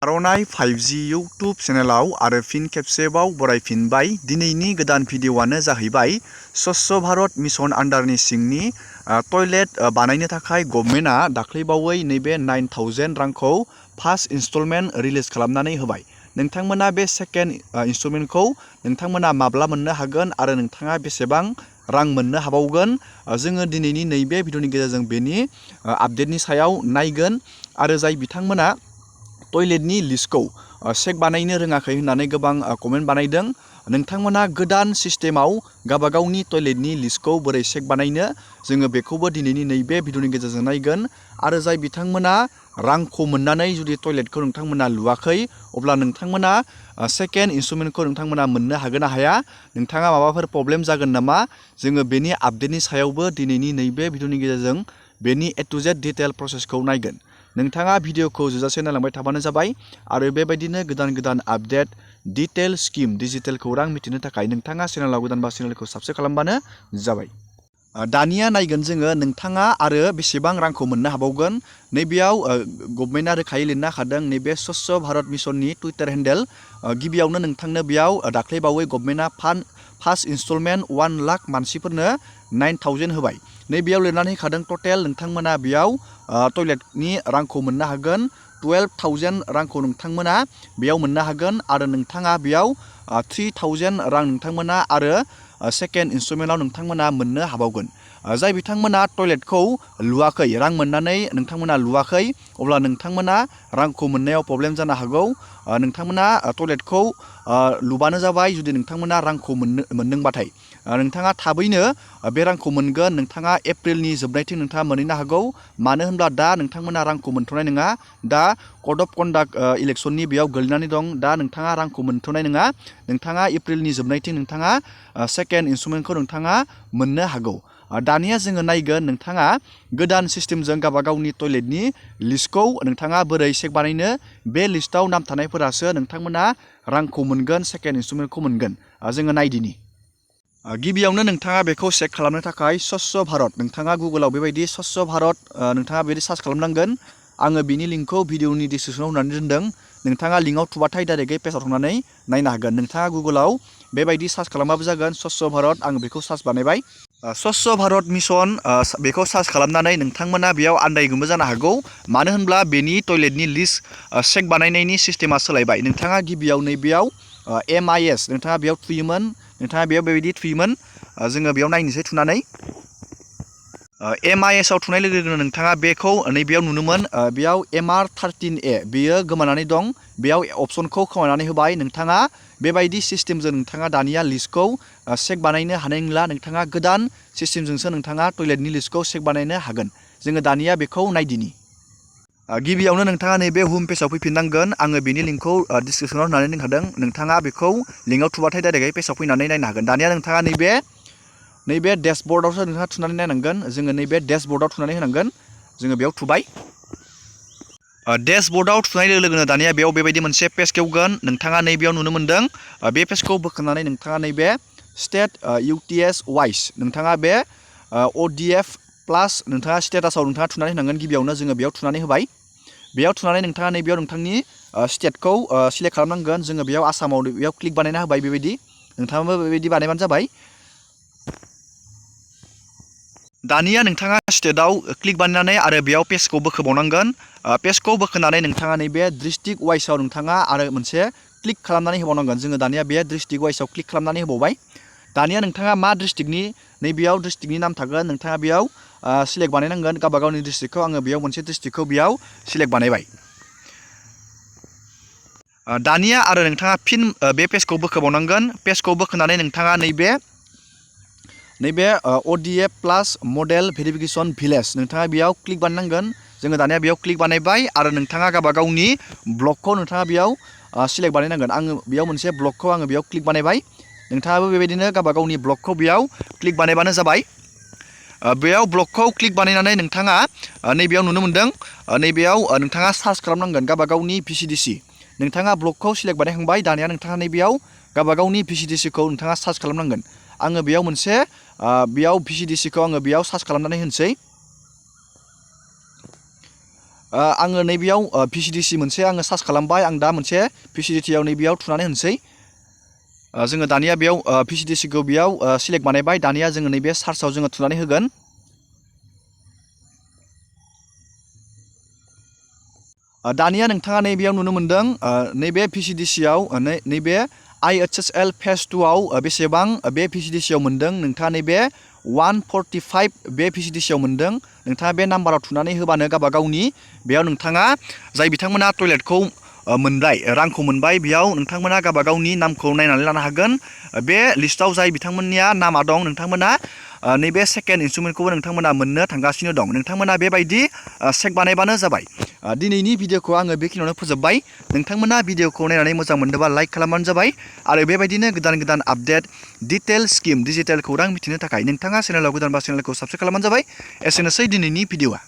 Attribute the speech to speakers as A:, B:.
A: आर'नाइ 5G YouTube चेनेलाव आरो फिन खेबसेबाव बरायफिनबाय। दिनैनि गोदान भिडिअ'आनो जाहैबाय स्वच्छ भारत मिशन आन्डारनि सिंनि टयलेट बानायनो थाखाय गभर्नमेन्टआ दाख्लैबावै नैबे 9000 रांखौ फार्स्ट इनस्टलमेन्ट रिलिज खालामनानै होबाय। नोंथांमोना बे सेकेन्ड इनस्टलमेन्टखौ नोंथांमोना माब्ला मोननो हागोन आरो नोंथाङा बेसेबां रां मोननो हाबावगोन, जोङो दिनैनि नैबे भिडिअ'नि गेजेरजों बेनि आपडेटनि सायाव नायगोन। आरो जाय बिथांमोना टयलेटनि लिस्टखौ चेक बानायनो रोङाखै होननानै गोबां कमेन्ट बानायदों, नोंथांमोना गोदान सिस्टेमाव गावबागावनि टयलेटनि लिस्टखौ बोरै चेक बानायनो, जोङो बेखौबो दिनैनि नैबे भिडिअ'नि गेजेरजों नायगोन। आरो जाय बिथांमोना रांखौ मोननानै जुदि टयलेटखौ नोंथांमोना लुवाखै, अब्ला नोंथांमोना सेकेन्ड इनस्टलमेन्टखौ नोंथांमोना मोननो हागोन ना हाया, नोंथाङा माबाफोर प्रब्लेम जागोन नामा, जोङो बेनि आपडेटनि सायावबो दिनैनि नैबे भिडिअ'नि गेजेरजों बेनि ए टु जेड डिटेल प्रसेसखौ नायगोन। नोंथाङा भिडिअ'खौ जोबजासे नायलांबाय थाबानो जाबाय। आरो बेबायदिनो गोदान गोदान आपडेट, डिटेल स्किम, डिजिटेल खौरां मिथिनो थाखाय नोंथाङा चेनेलाव गोदानबा चेनेलखौ साबस्क्राइब खालामबानो जाबाय। दानिया नायगोन जोङो नोंथाङा आरो बेसेबां रांखौ मोननो हाबावगोन। नैबेयाव गभर्नमेन्टआ रोखायै लिरना होखादों नैबे स्वच्छ भारत मिशननि टुइटार हेन्डेल। गिबियावनो नोंथांनो बेयाव दाख्लैबावै गभर्नमेन्टआ फार्स्ट इनस्टलमेन्ट 1 लाख मानसिफोरनो 9000 होबाय। नैबेयाव लिरनानै होखादों टटेल नोंथांमोना बेयाव टयलेटनि रांखौ मोननो हागोन 12000 रांखौ नोंथांमोना बेयाव मोननो हागोन। आरो नोंथाङा बेयाव 3000 रां नोंथांमोना आरो सेकेन्ड इनस्टलमेन्टआव नोंथांमोना मोननो हाबावगोन। जाय बिथांमोना टयलेटखौ लुवाखै, रां मोननानै नोंथांमोना लुवाखै, अब्ला नोंथांमोना रांखौ मोननायाव प्रब्लेम जानो हागौ। नोंथांमोना टयलेटखौ लुबानो जाबाय जुदि नोंथांमोना रांखौ मोनदोंबाथाय। नोंथाङा थाबैनो बे रांखौ मोनगोन। नोंथाङा एप्रिलनि जोबनायथिं नोंथाङा मोनहैनो हागौ। मानो होनब्ला दा नोंथांमोना रांखौ मोनथ'नाय नङा। दा कड अफ कन्डाक्ट इलेक्सननि बेयाव गोलैनानै दं। दा नोंथाङा रांखौ मोनथ'नाय नङा। नोंथाङा एप्रिलनि जोबनायथिं नोंथाङा सेकेन्ड इनस्टलमेन्टखौ नोंथाङा मोननो हागौ। दानिया जोङो नायगोन नोंथाङा गोदान सिस्टेमजों गावबागावनि टयलेटनि लिस्टखौ नोंथाङा बोरै चेक बानायनो। बे लिस्टआव नाम थानायफोरासो नोंथांमोना रांखौ मोनगोन, सेकेन्ड इनस्टलमेन्टखौ मोनगोन। जोङो नायदिनि। गिबियावनो नोंथाङा बेखौ चेक खालामनो थाखाय स्वच्छ भारत, नोंथाङा गुगोलाव बेबायदि स्वच्छ भारत नोंथाङा बेबायदि सार्च खालामनांगोन। आङो बिनि लिंकखौ भिडिअनि डिसक्रिपसनाव होनानै दोनदों। नोंथाङा लिंकआव थुबाथाय डाइरेक्टयै पेजाव थांनानै नायनो हागोन। नोंथाङा गुगोलाव बेबायदि सार्च खालामबाबो जागोन स्वच्छ भारत। आं बेखौ सार्च बानायबाय। स्वच्छ भारत मिशन बेखौ सार्च खालामनानै नोंथांमोना बेयाव आन्दायगोनबो जानो हागौ। मानो होनब्ला बेनि टयलेटनि लिस्ट चेक बानायनायनि सिस्टेमा सोलायबाय। नोंथाङा गिबियाव नैबेयाव MIS नोंथाङा बेयाव थुयोमोन। नोंथाङा बेयाव बेबायदि थुयोमोन। जोङो बेयाव नायनोसै थुनानै। MIS आव थुनाय लोगो लोगोनो नोंथाङा बेखौ नैबेयाव नुनोमोन। बेयाव MR13A बेयो गोमानानै दं। बेयाव अपसनखौ खोमानानै होबाय। नोंथाङा बेबायदि सिस्टेमजों नोंथाङा दानिया लिस्टखौ चेक बानायनो हानाय नंला। नोंथाङा गोदान सिस्टेमजोंसो नोंथाङा टयलेटनि लिस्टखौ चेक बानायनो हागोन। जोङो दानिया बेखौ नायदिनि। गिबियावनो नोंथाङा नैबे हम पेजाव फैफिननांगोन। आङो बेनि लिंकखौ डिसक्रिपसनाव होनानै दोनखादों। नोंथाङा बेखौ लिंकआव थुबाथाय डाइरेक्टयै पेजाव फैनानै नायनो हागोन। दानिया नोंथाङा नैबे डेशबर्डआवसो नोंथाङा थुनानै नायनांगोन। जोङो नैबे डेशबर्डआव थुनानै होनांगोन। जोङो बेयाव थुबाय। डेशबर्डआव थुनाय लोगो लोगोनो दानिया बेयाव बेबायदि मोनसे पेज खेवगोन। नोंथाङा नैबेयाव नुनो मोन्दों। बे पेजखौ बोखांनानै नोंथाङा नैबे स्टेट UTS वाइस नोंथाङा बे ODF प्लास नोंथाङा स्टेटासाव नोंथाङा थुनानै होनांगोन। गिबियावनो जोङो बेयाव थुनानै होबाय। बेयाव थुनानै नोंथाङा नैबेयाव नोंथांनि स्टेटखौ सिलेक्ट खालामनांगोन। जोङो बेयाव आसामाव बेयाव क्लिक बानायना होबाय। बेबायदि नोंथाङाबो बेबायदि बानायबानो जाबाय। दानिया नोंथाङा स्टेटआव क्लिक बानायनानै आरो बेयाव पेजखौ बोखोबावनांगोन। पेजखौ बोखोनानै नोंथाङा नैबे डिस्ट्रिक्ट वाइसआव नोंथाङा आरो मोनसे क्लिक खालामनानै होबावनांगोन। जोङो दानिया बे डिस्ट्रिक्ट वाइसआव क्लिक खालामनानै होबावबाय। दानिया नोंथाङा मा डिस्ट्रिक्टनि नैबेयाव डिस्ट्रिक्टनि नाम थागोन। नोंथाङा बेयाव सिलेक्ट बानायनांगोन गावबागावनि डिस्ट्रिक्टखौ। आङो बेयाव मोनसे डिस्ट्रिक्टखौ बेयाव सिलेक्ट बानायबाय। दानिया आरो नोंथाङा फिन बे पेजखौ बोखोबावनांगोन। पेजखौ बोखोनानै नोंथाङा नैबे ODF प्लास मडेल भेरिफिकेसन भिलेज नोंथाङा बेयाव क्लिक बानायनांगोन। जोङो दानिया बेयाव क्लिक बानायबाय। आरो नोंथाङा गावबागावनि ब्लकखौ नोंथाङा बेयाव सिलेक्ट बानायनांगोन। आङो बेयाव मोनसे ब्लकखौ आङो बेयाव क्लिक बानायबाय। नोंथाङाबो बेबायदिनो गावबागावनि ब्लकखौ बेयाव क्लिक बानायबानो जाबाय। बेयाव ब्लकखौ क्लिक बानायनानै नोंथाङा नैबेयाव नुनो मोन्दों। नैबेयाव नोंथाङा सार्च खालामनांगोन गावबागावनि VCDC। नोंथाङा ब्लकखौ सिलेक्ट बानायखांबाय। दानिया नोंथाङा नैबेयाव गावबागावनि VCDCखौ नोंथाङा सार्च खालामनांगोन। आङो बेयाव मोनसे बेयाव VCDCखौ आङो बेयाव सार्च खालामनानै होनोसै। आङो नैबेयाव VCDC मोनसे आङो सार्च खालामबाय आं दा मोनसे VCDTआव नैबेयाव थुनानै होनोसै जोङो दानिया बेयाव VCDCखौ बेयाव सिलेक्ट बानायबाय दानिया जोङो नैबे सार्चआव जोङो थुनानै होगोन दानिया नोंथाङा नैबेयाव नुनो मोनदों नैबे VCDCआव नैबे IHSL फेज 2आव बेसेबां बे VCDCआव मोनदों नोंथाङा नैबे 145 बे VCDCआव मोनदों नोंथाङा बे नाम्बाराव थुनानै होबानो गावबा गावनि बेयाव नोंथाङा जाय बिथांमोना टयलेटखौ मोनबाय रांखौ मोनबाय बेयाव नोंथांमोना गावबा गावनि नामखौ नायनानै लानो हागोन बे लिस्टआव जाय बिथांमोननिया नामा दं नोंथांमोना नैबे सेकेन्ड इन्स्टलमेन्टखौबो नोंथांमोना मोननो थांगासिनो दं नोंथांमोना बेबायदि चेक बानायबानो जाबाय दिनैनि भिडिअखौ आङो बेखिनियावनो फोजोबबाय नोंथांमोना भिडिअखौ नायनानै मोजां मोनदोंबा लाइक खालामबानो जाबाय आरो बेबायदिनो गोदान गोदान आपडेट डिटेल स्किम डिजिटेल खौरां मिथिनो थाखाय नोंथाङा चेनेलाव गोदानबा चेनेलखौ साबस्क्राइब खालामबानो जाबाय एसेनोसै दिनैनि भिडिअआ